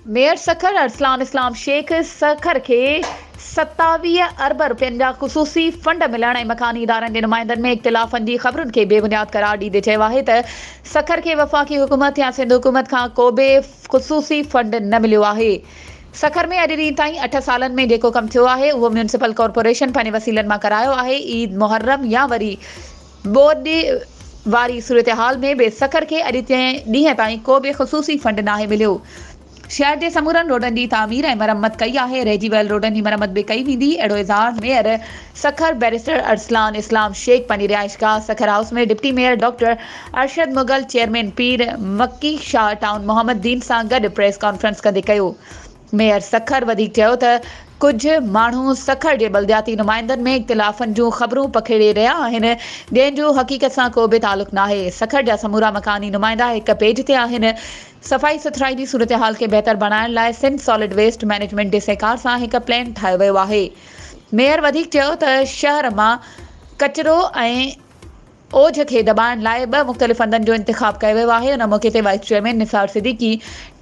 Mayor Sukkur Arsalan اسلام شيخ سکر کي 27 ارب رپين جا خصوصي فنڊ ملڻ ۽ مڪاني ادارن جي نمائندن ۾ اختلافن جي خبرن کي بي بنياد قرار ڏيندي چيو آهي ته سکر کي وفاقي حڪومت يا سنڌ حڪومت کان ڪو به خصوصي فنڊ نه مليو آهي. سکر ۾ اڄ ڏينهن تائين اٺ سالن ۾ جيڪو ڪم ٿيو آهي اهو ميونسپل ڪارپوريشن پنهنجي وسيلن مان ڪرايو آهي، عيد، محرم يا وري ٻوڏ واري صورتحال ۾ به سکر کي اڄ ڏينهن تائين ڪو به خصوصي فنڊ ناهي مليو. شهر جي سمورن روڊن جي تعمير ۽ مرمت ڪئي آهي، رهجي ويل روڊن جي مرمت به ڪئي ويندي، اهڙو اظهار ميئر سکر بئريسٽر ارسلان اسلام شيخ پنهنجي رهائشگاهه Sukkur house ۾ deputy mayor doctor Arshad Mughal, chairman Pir Makki Shah town Muhammad Din سان گڏ پريس ڪانفرنس ڪندي ڪيو. ميئر سکر وڌيڪ چيو ته ڪجهه ماڻهو سکر جي بلدياتي نمائندن ۾ اختلافن جون خبرون پکيڙي رهيا آهن جنهن جو حقيقت سان ڪو به تعلق ناهي، سکر جا سمورا مڪاني نمائندا هڪ پيج تي آهن، صفائي سٿرائي جي صورتحال کي بهتر بڻائڻ لاء سنڌ سالڊ ويسٽ مئنيجمينٽ جي سهڪار سان هڪ پلان ٺاهيو ويو آهي. ميئر وڌيڪ چيو ته شهر مان ڪچرو ۽ اوجهه کي دٻائڻ لاء ٻه مختلف هنڌن جو انتخاب ڪيو ويو آهي، ان موقعي تي vice chairman Nisar Siddiqui,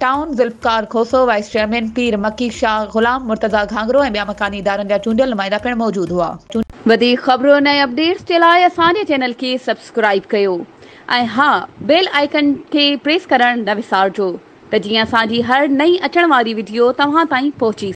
town Zulfiqar Khoso, vice chairman Pir Makki Shah, Ghulam Murtaza Ghanghro ۽ ٻيا مڪاني ادارن جا چونڊيل نمائندا پڻ موجود هئا. وڌيڪ خبرن ۽ اپڊيٽس جي لاء اسان جي چينل کي سبسڪرائيب ڪيو ۽ ها بيل آئيڪن کي پريس ڪرڻ نه وسارجو ته جيئن اسان جي هر نئين اچڻ واري وڊيو توهان تائين پهچي.